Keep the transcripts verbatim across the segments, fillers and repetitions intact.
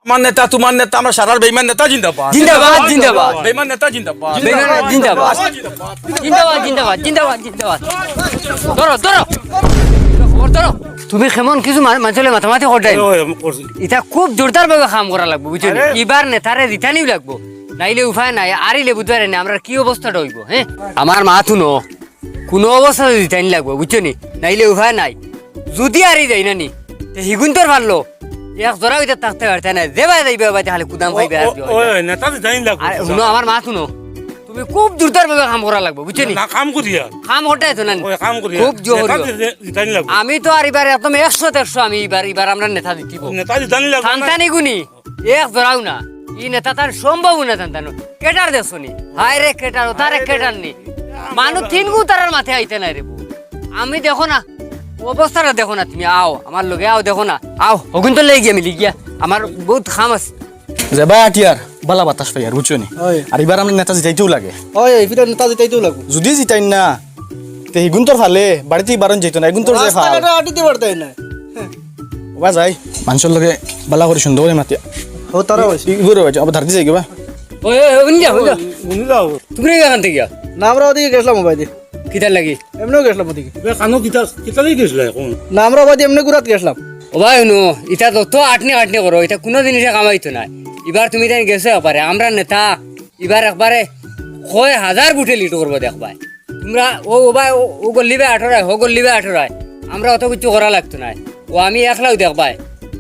আমার নেতা, তোমার নেতা, আমরা সারার বেইমান নেতা জিন্দাবাদ। জিন্দাবাদ, জিন্দাবাদ। বেইমান নেতা জিন্দাবাদ। বেইমান নেতা জিন্দাবাদ। জিন্দাবাদ, জিন্দাবাদ, জিন্দাবাদ, জিন্দাবাদ। ধরো, ধরো। খবর ধরো। তুমি কেমন কিছু মা-, মানষরে মাতামাতি কররায়? ওই, ওই, আমি করছি। ইটা খুব জোরদার ভাবে কাম করা লাগবো, বুঝছো নি? আরে। ইবার নেতারে জিতানিউ লাগবো। নাইলে উপায় নাই, আরিলে বুঝবায় নি, আমরার কি অবস্থাটা অইবো, হে? আমার মাত হুনো, কুনু অবস্থাত জিতানি লাগবো, বুঝছো নি? নাইলে উপায় নাই। যুদি আরি যাই না নি, তে হিগুন্তর পারলো, এক জোড়া অইতে থাকতে পারতে না, যেবায় যাইবে, ওবায়দি খালি কুদাম ও, খাইবে আর ও, কি অইবে। ওই, নেতা জিতানি লাগবো। আরে, হুনো, আমার মাত হুনো। তুমি খুব জোরদার ভাবে কাম করা লাগবো, বুঝছো নি? না, কাম করিয়ার। কাম করতে আইতো না নি? ওই, কাম করিয়ার। খুব জোর নেতা করিও। জিতা-, জিতানি লাগবো। আমি তো আর ইবার একদম একশো একশো, আমি ইবার, ইবার আমরার নেতা জিতিবো। নেতা জিতানি লাগবো না। টানটানি গুনি। এক জোড়াও না। ই নেতা তার সম্ভব না, জানতা না। কেটার দেখছো নি? হায় রে কেটার, ও তারে কেটার নি। মানুষ তিনগু তারার মাথাত আইতে নাই রে বউ। আমি দেখো না, অবস্থাটা দেখো না তুমি, আও, আমার লগে আও, দেখো না। আও, হগুন তো লই গিয়া মিলি গিয়া। আমার বউত কাম আছে। যে ভাই আটিয়ার, বালা বাতাস পাইয়ার, বুঝছো নি? অয়। আর ইবার আমরা নেতা জিতাইতেও লাগে। অয়, অয়, ইবার নেতা জিতাইতেও লাগবো। যুদি জিতাই না, তে হিগুন্তর ফালে, বাড়িত বারন যাইতো না, হিগুন্তর যে ফাল। রাস্তাঘাটে আটিতে পারতায় না। ওবা যাই, মানষর লগে বালা করি সুন্দর করি মাতিয়া। ও, তারা অইছে। ই-, ইগুরে অইছে, আবার ধারদি যাই গো বা। ওই, ওই, ওই, উনি যাও, উনি যাও। উনি যাও। তুমি এখান থেকে গিয়া? না, আমরা ওদিকে গেছিলাম, ওবায়দি। কিতার লাগি? এমনেউ গেছিলাম ওদিকে। বে, কানো কিতা, কিতা লাগি গেছিলা এখন? না, আমরা ওবায়দি এমনে ঘুরাত গেছিলাম। ও ভাই, হুনো, ইটা তো, তো আটনি আটনি করো, ইটা কুনু জিনিসে কামাইতো নায়। ইবার তুমি তাই গেছো একবারে, আমরার নেতা, ইবার একবারে কয় হাজার ভোটে লিড করবো দেখবায়। তুমরা ও, ও ভাই, ও, ও গল্লি বায় আটরায়, ও গল্লি বায় আটরায়। আমরা অত কিচ্ছু করা লাগতো নায়। ও আমি একলাউ দেখবায়।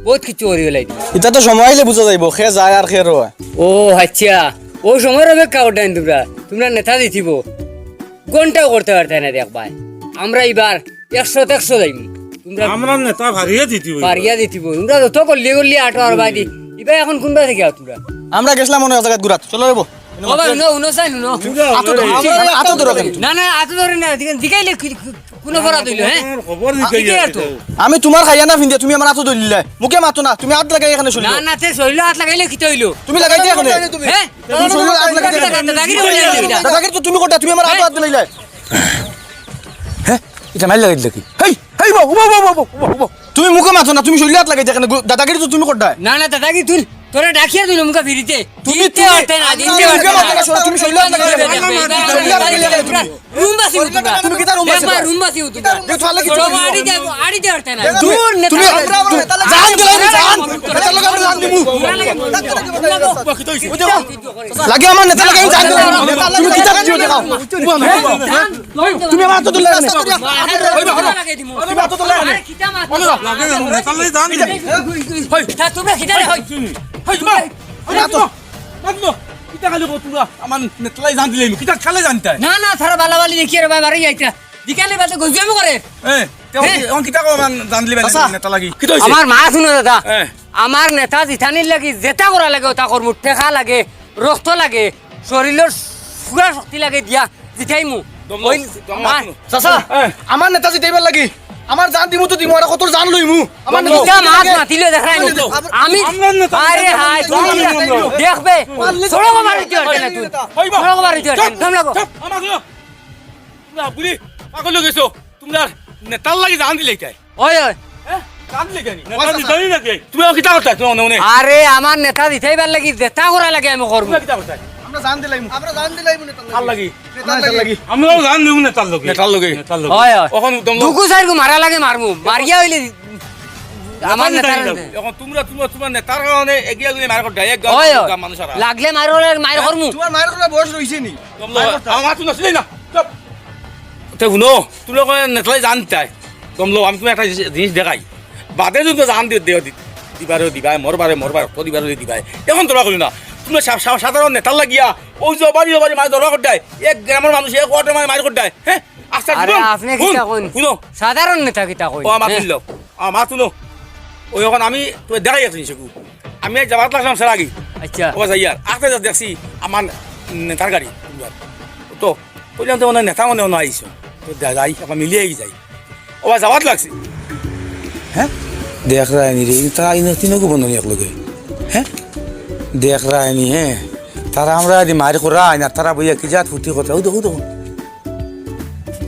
বউত কিচ্ছু করি ফেলাই দিমু। ইটা তো সময় আইলে বুঝা যাইবো, কে যায় আর কে রয়। ও আচ্ছা, ও সময়র অপেক্ষা কররায় নি তুমরা। তুমরার নেতা জিতিবো। ঘন্টাও করতে পারতায় না দেখবায়। আমরা ইবার একশো একশো যাইমু। তুমরা আমরার নেতা ফারিয়া জিতিবো। ফারিয়া জিতিবো। তুমরা যত গল্লি গল্লি আটো আর বায়দি। ইবায় এখন কুনবায় থাকি আও তুমরা? আমরা গেছিলাম অন্য জাগাত ঘুরাত। চলো রে বউ। ও ভাই, হুনো, হুনো, চাই হুনো। আতো ধরো, আতো ধরো কেনে? না, না, আতো ধরে না, দিকে-, দিকাইলে কি, কি, কুনু অপরাধ অইলো, হে? খবর দিকে আতো। আমি তুমার খাইয়া না ফিন্দে, তুমি আমার আতো ধরিলায়। মুখে মাতো না, তুমি আত লাগাই এখানে শরীলো। না, না, তে শরীলো আত লাগাইলে কিতা অইলো? তুমি লাগাইতে এখানে। হে? তুমি শরীলো আত লাগাইতে এখানে। দাদাগিরি অইলো কিতা? দাদাগিরি তো তুমি কররায়, তুমি আমার আতো আত দিলাইলায়। হে? ইটা মাইর লাগাই দিলে কি? হেই, হেই, বউ, বউ, বউ। তুমি মুখে মাতো না, তুমি শরীলো আত লাগাইতে এখানে, গু-, দাদাগিরি তো তুমি কররায়। না, না, দাদাগিরি তুই, তোরে ডাকিয়া তুই মুখে ফিরিতে। তুমি, দিতে তুমি, পারতে না, দিতে তুমি পারতে মুখে না। মাতো না, শোনো, তুমি শরীলো আত লাগাইতে এখানে। তুমি আত লাগাইতে এখানে তুমি। রুম বাসি উঠো না। তুমি কিতা রুম বাসি? একবার রুম বাসি উঠো না। দেখো, তাহলে কি চলবে? আড়ি দেবো, আড়ি দেওয়ার তাই না। দূর নেতা। তুমি, জান দিলাইমু, জান। নেতার লগে আমরা জান দিমু। লাগে আমার নেতার লগে আমি জান দিমু। তুমি কিতা দিও দেখাও। তুমি আমার আতো ধরলায় কেনে? তুমি আতো ধরলায় কেনে? লাগে নেতার লগে জান দিমু। তা তোমরা কিতা রে, হই। হই, হই, তুমি আতো। মাতলো, ইটা খালি কও তুমরা, আমার নেতার লাগি জান দিলাইমু, কিতা খালি জানতায়? না, না, তারা বালা বালি দেখিয়া রে ভাই, বাড়ি যাইতা। বিকালে বাদে গজুয়ামি করে। এ, তে হে? অখন কিতা কও আমার জান দিলাইমু চাচা, নেতার লাগি? কিতা অইছে? আমার মাত হুনো দাদা, এ। আমার নেতা জিতানির লাগি যেতা করা লাগে, অতা করমু, টেকা লাগে, রক্ত লাগে, শরীলর পুরা শক্তি লাগে দিয়া জিতাইমু। দম লও, ওই দম লও, আমার দম লও। চাচা, এ। আমার নেতা জিতাইবার লাগি আমার জান দিমু তো দিমু, আর কতর জান লইমু। আমার দম লও। নেতা ইটা মাত মাতিলে দেখাই নি। দম লও। আমি, আমার নেতা আরে হায়, দম লও, তুমি দম লও। দেখবে। পারলে তো সড়ক মারি দিও কেনে তুমি? হইবা। সড়ক মারি দিও কেনে? দম লাগো। চুপ, আমার শুনো। তুমরা বুঝি পাগল অই গেছো। তুমরা নেতার লাগি জান দিলাইতায়। ওই, ওই। হ্যাঁ? জান দিলাইতায় নি? নেতা জিতানি নাকি? তুমি কিতা করতায়? তুমি মনে মনে। আরে, আমার নেতা জিতাইবার লাগি যেতা করা লাগে আমি করমু। তুমি কিতা করতায়? আমরা জান দিলাইমু। আমরা জান দিলাইমু নেতার লাগি। কার লাগি? নেতার লাগি। আমরাও জান দিমু নেতার লগে। নেতার লগে। নেতার লগে। হয়, হয়। অখন দম লও। দুগু চাইরগু মারা লাগে মারমু। মারিয়া অইলে আমার নেতার নেতার লগে। অখন তুমরা, তুমরা, তুমরা নেতার কারণে এগিয়া গেলে মার করতায়। এক গাঁও, হয়, হয়। গাঁও মানুষ আর। লাগলে মার করলে মার করমু। তুমার মার করার বয়স রইছে নি? দম লও। মার করতায়। আমার তো নাছিলে না। চুপ। তে হুনো, তুমরা কয় নেতার লাগি জান দিতায়। দম লও, আমি তুমারে একটা জিনিস, জিনিস দেখাই। বাদে যুদি জান দি-, দি-, দি-, দিবারে দিবায়, মরবারে মরবায়, রক্ত দিবারে দিবায়। অখন দরকার করি না। তুমরা সা-, সা-, সাধারণ নেতার লাগিয়া, অউ যে অবাড়ি অবাড়ি মাঝে দরকার করতায়। এক গ্রামর মানুষ, এক ওয়ার্ডর মাঝে মার করতায়। হ্যাঁ? আচ্ছা, আরে, হুনো, আপনে হুন, কিতা কইন? হুনো। সাধারণ নেতা কিতা কইন? ও, আমার হ্যাঁ। হুনলো। আমার মাত হুনো। ওই অখন আমি তুমারে দেখাই এক জিনিস একু। আমি আজ যাওয়াত লাগলাম স্যার আগে। আচ্ছা। ও যাইয়ার। আস্তে আস্তে দেখছি আমার নেতার গাড়ি। তো কইলাম তো মনে হয় নেতা মনে হয় আইছো। তো যা-, যাই, আবার মিলিয়ে যাই। ও ভাই, যাওয়াত লাগছে। হ্যাঁ? দেখরায় নি রে, তারা ইনো তিনগু বন্ধু নি একলগে। হ্যাঁ? দেখরায় নি, হ্যাঁ? তারা আমরা আদি মারি করাই না, তারা বইয়া কি জাত ফুর্তি কথা। ওই দেখো, দেখো।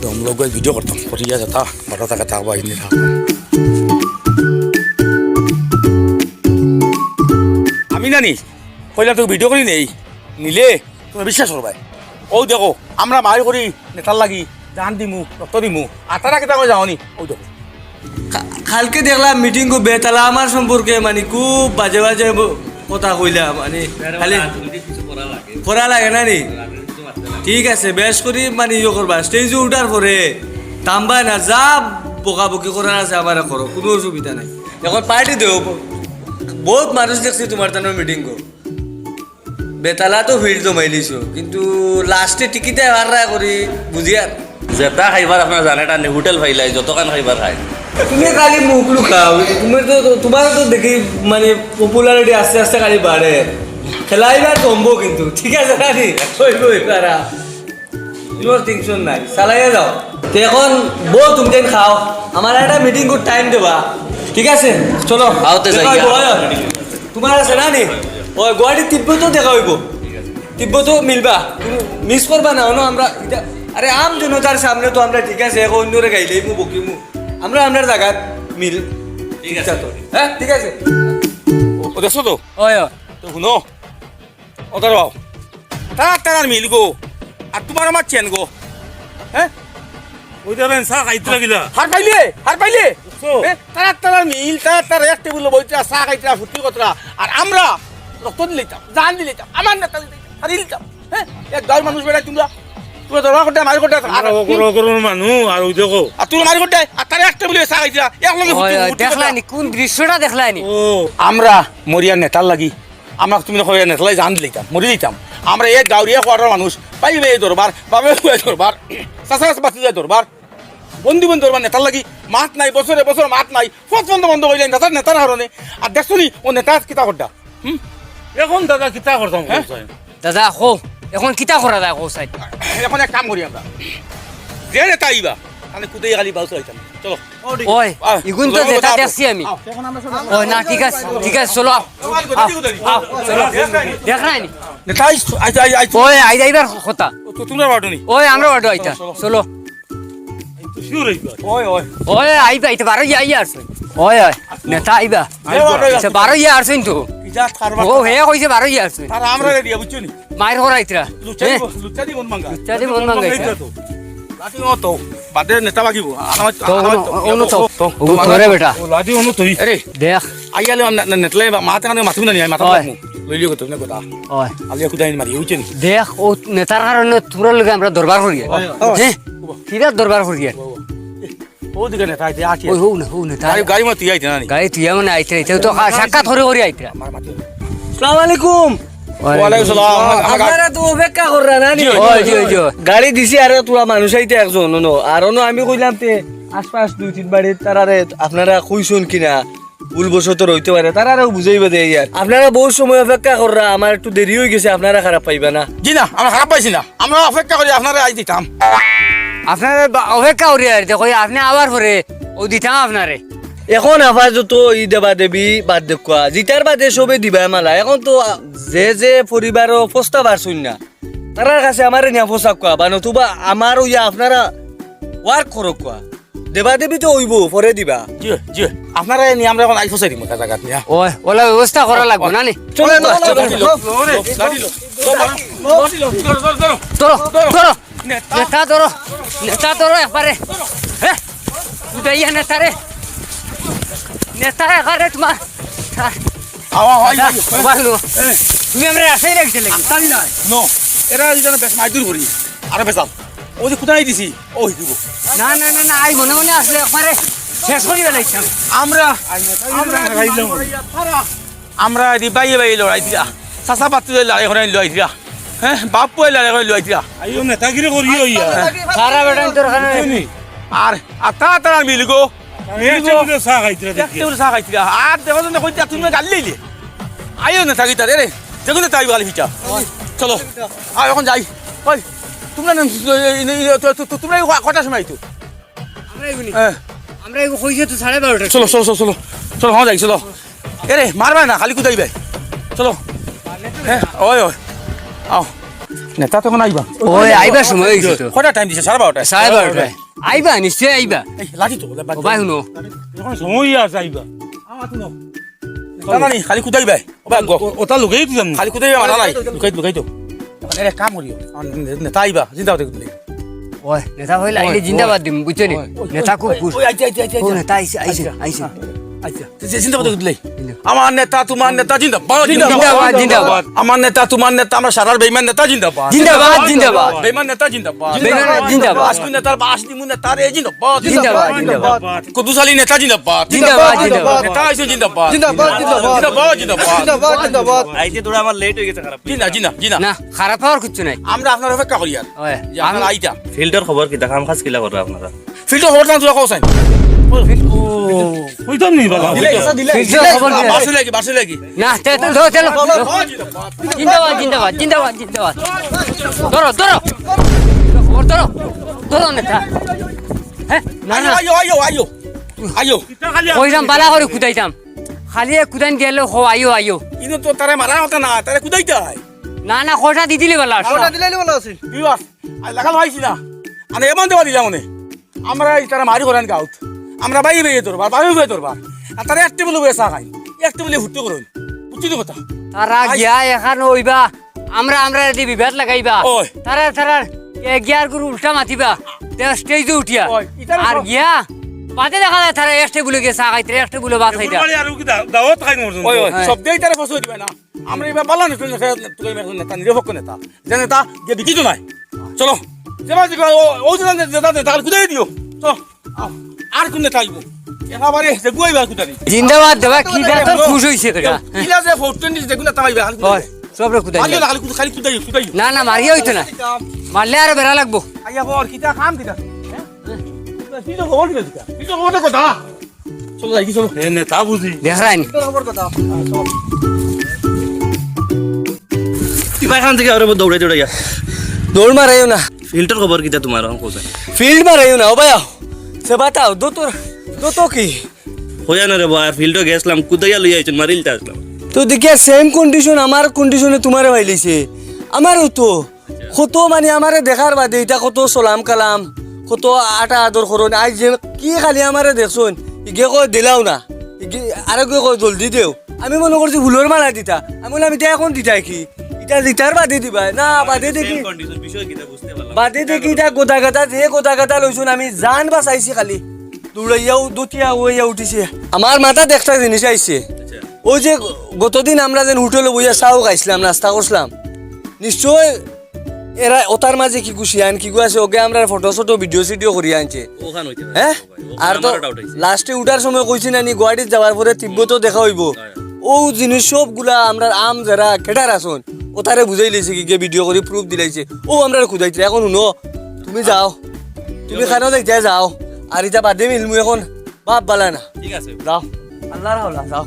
দম লগ ভিডিও করতাম, করিয়া যেতা, বড় থাকা থাকবা, ইনি থাকবা। ইনানি, কইলাম তো ভিডিও করি নেই, নিলে তুমি বিশ্বাস করবায়। অউ দেখো, আমরা মারি করি নেতার লাগি জান দিমু, রক্ত দিমু, আর তারা কিতা কয় জানো নি? অউ দেখো। কা-, কালকে দেখলাম মিটিংগু বেতালা আমার সম্পর্কে, মানে, খুব বাজে বাজে ব-, কথা কইলা, মানে, খালি রাজনীতি কিছু করা লাগে। করা লাগে না নি? রাজনীতি কিছু মারতে লাগে। ঠিক আছে, বেশ করি, মানে, ইয়ে করবা, স্টেজে উঠার পরে থামবায় না, যা বকাবকি করার আছে আমারে করো, কুনু অসুবিধা নাই। এখন পার্টি দেও, ব-, বউত মানুষ দেখছি তুমার তানর মিটিংগু। বেতালা তো ভিড় জমাইলিছো, কিন্তু লাস্টে টিকিটে হাররা করি বুঝিয়ার। যেটা খাইবার আপনারা জানে, এটা হোটেল ফাইলাই, যতখান খাইবার খাই। তুমি খালি মুখ লুকাও, তুমি তো, তো, তুমার তো দেখি মানে পপুলারিটি আস্তে আস্তে খালি বাড়ে। খেলাইবার জমবো কিন্তু, ঠিক আছে না নি? অইবো অইবার। কুনু টেনশন নাই, চালাইয়া যাও। তে এখন বউ তুমি যেন খাও, আমার একটা মিটিংগু টাইম দেবা, ঠিক আছে? চলো। খাওতে যাই। দেখা অইবো, অয়, অয়। তুমার আছে না নি? অয়, গুয়াহাটি তিব্বতও দেখা অইবো। তিব্বতও মিলবা, কুনু মিস করবা না, অনো আমরা ইটা, আরে আম জনতার সামনে তো আমরা ঠিক আছে, এক অন্যরে গাইলেইমু, বকিমু। আমরা আমরার জাগাত মিল। ঠিক আছে। হ্যাঁ, ঠিক আছে। ও, ও দেখছো তো? অয়, অয়। তো হুনো, ও তার বাও। তারা তারার মিল গো। আর তুমার আমার চেন গো। হ্যাঁ? অউ দেখইন, চা খাইতরা কিলা। হার পাইলে, হার পাইলে। বুঝছো? হ্যাঁ? তারা তারার মিল, তারা তারা এক টেবিলো বইতরা, চা খাইতরা, ফুর্তি করতরা। আর আমরা রক্ত দিলাইতাম, জান দিলাইতাম, আমার নেতা দিলাইতাম, হারি দিলাইতাম। হ্যাঁ? এক গাঁওর মানুষ বেড়াই তুমরা, তুমরা দরবার করতে, মারি করতে, আর, আমরা অগর, অগরর মানুষ, আর অউ দেখো। আর তুমরা মারি করতে, আর তারা এক টেবিলো চা খাইতরা, এক লগে অয়, ফুর্তি, অয়, ফুর্তি করতরা। দেখলায়নি, কুন দৃশ্যটা দেখলায়নি? ও। আমরা মরিয়ার নেতার লাগি আমরা তুমি কইয়া নেতার লাগি জান দিলাইতাম, মরি যাইতাম। আমরা এক গাঁওর এক ওয়ার্ডর মানুষ, ভাই ভাই দরবার, বাবা ভাই দরবার, চাচা চাচা ভাতিজা দরবার, বন্ধু বন্ধু দরবার, নেতার লাগি মাত নাই, বছরে বছর মাত নাই, পথ বন্ধ বন্ধ অইলে নেতার, নেতার কারণে। আর দেখছো নি, ও নেতা কিতা করডা? হুম? এখন দাদা কিতা করতাম, হ্যাঁ? কও চাই। দাদা, কও, এখন কিতা করা যায়, কও চাই? এখন এক কাম করি আমরা, যে নেতা আইবা, তানে কুদাই খালি বাউস আইতাম। চলো। ওই, আহ, ইগুন তো চলো, যেটা চলো। দেখছি আমি। আও। ওই, না, ঠিক আছে, ঠিক আছে, চলো, আও। আও, আও, চলো। দেখ নাই নি? নেতা আইস, আইস, আইস, আইস। ওই, আই যাইবার কথা। ও, তো তোমরা বাটো নি? ওই, আমরা বাটো আইতা। চলো, চলো। চলো। তো শিওর আইবা। ওই, ওই। ওই, আইবা, ইতা বারো ইয়া, ইয়া আছে। ওই, ওই, নেতা আইবা। আইবা। ইতা বারো ইয়া আছে কিন্তু। ইজা থারবা। ও, হে কইছে বারো ইয়া আছে। আর আমরা রেডি, বুঝছো নি? মাইর করাইতরা। লুচ্চা দি, হ্যাঁ? লুচ্চা দি মন ভাঙ্গা। লুচ্চা দি মন ভাঙ্গা। লুচ্চা দি মন ভাঙ্গা। লাঠি নো তো, বাদে নেতা বাগিবো। আর আমার, তো, আমার ও, তো, ও, ও, নো তো, তো, ও, তো, তোরে বেটা। ও, লাঠি ও নো তো। আরে, দেখ। আইয়ালে আম-, না, না, নেতলে বা-, মাথা কানে মাথুম না নিয়া, মাথা ওই। মাথুম। লইলিও কত, না কথা। ওই। আলিয়া কুদাই মারি, বুঝছো নি? দেখ, ও নেতার কারণে তোর লগে আমরা দরবার করি। ওই। হ্যাঁ? কিরা দরবার করি? ও দিকে নেতা আইতে, আছি। ওই, হো না, হো নেতা। গাড়ি, গাড়ি মতো আইতে না নি? গাড়ি তুই এমন আইতে, আইতে তো সাক্ষাৎ করে করে আইতে। আমার মাটি। আসসালামু আলাইকুম। ওয়ালাইকুম সালাম। আপনারা তো অপেক্ষা কররা না নি? জি, জি, জি, জি। গাড়ি দিছি, আরে তোরা মানুষ আইতে একজন, নো। আর অনো আমি কইলাম তে আশপাশ দুই তিন বাড়ির তারারে আপনারা কইছইন কিনা, ভুলবশত রইতে পারে, তারারেও বুঝাইবা দেই আর। আপনারা বহুত সময় অপেক্ষা কররা, আমার একটু দেরি অই গেছে, আপনারা খারাপ পাইবা না। জি না, আমরা খারাপ পাইছি না, আমরা অপেক্ষা করি আপনারে আইজ দিতাম। আপনারে বা-, অপেক্ষা করি আর, দেখো, আপনে আবার পরে ও দিতাম আপনারে। এখন আপাতত ই দেবা দেবী বাদ দেউক্কা, জিতার বাদে সবে দিবা মালা। এখন তো যে যে পরিবারও প্রস্তাব আরছইন না, তারার কাছে আমারে নিয়া ফসাউক্কা, বা নতুবা আমার অইয়া আপনারা work করউক্কা। দেবা দেবী তো অইবো, পরে দিবা। জি, জি। আপনারা নি আমরা এখন আইজ ফসাই দিমু জাগাত নিয়া। ওই, ওলা ব্যবস্থা করা লাগবো না নি? চলো, চলো, চলো, চলো, চলো। ধরো, ধরো, ধরো। নেতা। নেতা ধরো, নেতা ধরো একবারে। হে? উঠাইয়া নেতা রে। নেতা একবারে তোমার। আও, আও, আও, দাদা, আও, আও। ওবা হুনো। এ। তুমি আমরা আশাই রাখতে লাগি। আস্তানি নাই। নো, এরা এই জন্য বেশ মাইদুর করি। আরো বেশ আও। ও যে কোথায় দিছি? ও, হিদিব। না, না, না, না, আই মনে মনে আসলে একবারে শেষ করি বেলাইতাম। আমরা, আমরা, আমরা, আমরা এদি বাইয়ে বাইয়ে লড়াই দিয়া। চাচা পাত্তু লড়াই করে লড়াই দিয়া। হ্যাঁ, বাপ পুয়ে লড়াই করে লড়াই দিয়া। আইও নেতাগিরি করিও ইয়া। সারা বেটাইন তোর কারণে। বুঝলি? আর, আর তা তারা মিলগো। এই যে বুঝে চা খাইতরা দেখি। দেখতে বুঝে চা খাইতরা। আর দেখো তো কইতে তুমি গালি লইলে। আইও নেতাগিরি তারে রে। দেখো তো তাই গালি ফিটা। চলো। আর এখন যাই। ওই, তোমরা না, তো, তো, তো, তোমরা এই ক-, কটার সময় আইতো? আমরা এগুনি। হ্যাঁ। আমরা এগু কইছে তো সাড়ে বারোটা। চলো, চলো, চলো, চলো। চলো, হ্যাঁ, যাই, চলো। এরে, মারবায় না, খালি কুদাইবায়। চলো। হ্যাঁ, ওই, ওই। আও। নেতা তখন আইবা। ওই, আইবার সময় অইছে তো। কটা টাইম দিছে? সাড়ে বারোটায়। সাড়ে বারোটায়। আইবা, নিশ্চয় আইবা। এই, লাঠি তো, ও ভাই, হুনো। এখন সময় আছে আইবা। আমার তো না। না, না, নি, খালি কুদাইবায়। ও ভাই, গো। ও-, ওটা লুকাই দিলাম। খালি কুদাইবা, মারা নাই। লুকাই, লুকাই তো। মানে এক কাম করিও। আমার নে-, নেতা আইবা, জিন্দাবাদ কুদাই। ওই, নেতা হইলে আইলে ওই, জিন্দাবাদ ওই। দিম, বুঝছো নি? ওই, ওই, নেতা খুব ওই, খুশ। ওই, আইছে, আইছে, আইছে, ও, আইছে। নেতা আইছে, আইছে, আইছে। আইছে। আইছে। তে, তে, জিন্দাবাদ কুদাই। আইছে। আমার নেতা, তোমার নেতা, জিন্দাবাদ। জিন্দাবাদ, জিন্দাবাদ। আমার নেতা, তোমার নেতা, আমরা সারার বেইমান নেতা, জিন্দাবাদ। জিন্দাবাদ, জিন্দাবাদ। বেইমান নেতা, জিন্দাবাদ। বেইমান নেতা, জিন্দাবাদ। আশকুর নেতার বাশ দিমু নেতারে, জিন্দাবাদ। জিন্দাবাদ, জিন্দাবাদ। কুদ্দুস আলী নেতা, জিন্দাবাদ। জিন্দাবাদ, জিন্দাবাদ। নেতা আইছে, জিন্দাবাদ। জিন্দাবাদ, জিন্দাবাদ। জিন্দাবাদ, জিন্দাবাদ। জিন্দাবাদ, জিন্দাবাদ। আইতে থুড়া আমার লেট অই গেছে, খারাপ। জি না, জি না, জি না। না, খারাপ অওয়ার কিচ্ছু নাই। আমরা আপনার অপেক্ষা করি আর। ওই, যে আপনার আমি আইতা। ফিল্ডর খবর কিতা? কাম কাজ কিলা কররা আপনারা? ফিল্ডর খবর তো তুরা কও চাইন। ও, কইতাম নি বাবা। দিলে, দিলে। ফিল্ডর খবর কিতা? বাসু লাগি, বাসু লাগি। না, তে, তে, তে, তে, তে। জিন্দাবাদ, জিন্দাবাদ, জিন্দাবাদ, জিন্দাবাদ। ধরো, ধরো। খবর ধরো। ধরো নেতা। হ্যাঁ? না, না। আইও, আইও, আইও, আইও। আইও। কইরাম বালা করি কুদাইতাম। খালি এক কুদাইন গেলে হো, আইও, আইও। ইনো তো তারে মারার কথা না, তারে কুদাইতায়। না, না, কয়টা দি দিলে বালা আছে। কয়টা দিলে বালা আছে। বিবাস, আজ লাগাল পাইছি না। আনে এমন দেওয়া দিলাম মনে। আমরা এই তারা মারি করেন গাউত। আমরা বাইয়ে বাইয়ে দরবার, বাইয়ে বাইয়ে দরবার। আর তারা এক টেবিলে বইয়া চা খাই। এক টেবিলে ফুটতে করুন। বুঝছি তো কথা? তারা আজ গিয়া এখান অইবা, আমরা, আমরা এদি বিবাদ লাগাইবা। ওই। তারা, তারা এ গিয়ার গুরু উল্টা মাতিবা। তে স্টেজে উঠিয়া। ওই, ইতারা আর সব গিয়া বাদে দেখা যায় তারা এক টেবিলে গিয়া চা খাইতে, এক টেবিলে ভাত খাইতা। এগুলো আর কি দা-, দাওয়াত খাই মরজন। ওই, ওই, হ্যাঁ। সব দিয়ে তারা ফসল দিবে না। আমরা এবার বালা নেতা, নেতা, তুই নেতা, নেতা, নিরপেক্ষ নেতা। যে নেতা, যে বিকিত নাই। চলো। যে বা যে ও, ও যে নেতা, নেতা, নেতা, আর কুদাই দিও। চলো। আও। আর কোন নেতা আইবো? একেবারে যে গুয়াই বার কুদানি। জিন্দাবাদ দেবা, কি বেতন খুশ হইছে বেটা। কিলা যে ফোর টোয়েন্টি যে গুণ নেতা আইবে, আর কুদাই। ওই, সবরে কুদাই। আইও না, খালি কুদাই, খালি কুদাই, কুদাই। না, না, মারিয়া হইতো না। মারলে আরো বেড়া লাগবো। আইয়া বল, কিতা কাম কিতা? হ্যাঁ? তুই তো খবর কিতা? তুই তো খবর কথা। চলো যাই, কি চলো? এ নেতা বুঝি। দেখরাইন। তোর খবর কথা। তুই ভাই খান থেকে আরে দৌড়াই দৌড়াইয়া। দৌড় মারাইও না। ফিল্ডর খবর কিতা তোমার এখন কোথায়? ফিল্ড মারাইও না, ও ভাই, আও। সে বাতাও, দো তোর, দো তো কি? হইয়া না রে বা, ফিল্ডও গেছলাম, কুদাইয়া লইয়া আইছন, মারিলতে আসলাম। তো দেখিয়া সেম কন্ডিশন, আমার কন্ডিশনে তোমারে পাইলিছে। আমারও তো। কত মানে আমারে দেখার বাদে ইতা কত সালাম কালাম, কত আটা আদর করইন। আইজ যে কি খালি আমারে দেখছইন, ইগে কয় দিলাও না, ইগে আরেকগে কয় জলদি দেও। আমি মনে করছি ফুলর মালা দিতা। আমি বললাম, "ইতা এখন দিতায় কি? ইতা দিতার বাদে দিবায় না, বাদে দেখি।" সেম কন্ডিশন, বিষয় কিতা বুঝতে পারলাম। বাদে দেখি ইতা গোদা গাদা, যে গোদা গাদা লইছইন, আমি জান বাঁচাইছি খালি। দৌড়াইয়াও দতিয়া হইয়া উঠিছে। আমার মাথাত একটা জিনিস আইছে। আচ্ছা। ওই যে গতদিন আমরা যেন হোটেলো বইয়া চাও খাইছলাম, নাস্তা করছলাম, নিশ্চয় এরা ওটার মাঝে কিগু শিয়ান কিগু আছে, ওগে আমরার ফটো-সটো, ভিডিও-সিডিও করিয়া আনছে। ওখান হইতে পারে। হ্যাঁ? ভাই, ওখান আর তো আমারও ডাউট হইছে। লাস্টে উঠার সময় কইছি না নি, গুয়াহাটিত যাওয়ার পরে তিব্বতও দেখা অইবো। হ্যাঁ। ও জিনিস সবগুলা আমরার আম যেরা ক্যাডার আছইন, ওতারে বুঝাইলাইছে কিগিয়ে ভিডিও করি প্রুফ দিলাইছে। ও আমরারে কুদাইতরা, এখন হুনো, তুমি যাও, তুমি কানো যাইতায় যাও, আর ইতা বাদে মিলমু এখন। বাপ বালা না। ঠিক আছে। যাও। আল্লাহর হাওলা, যাও।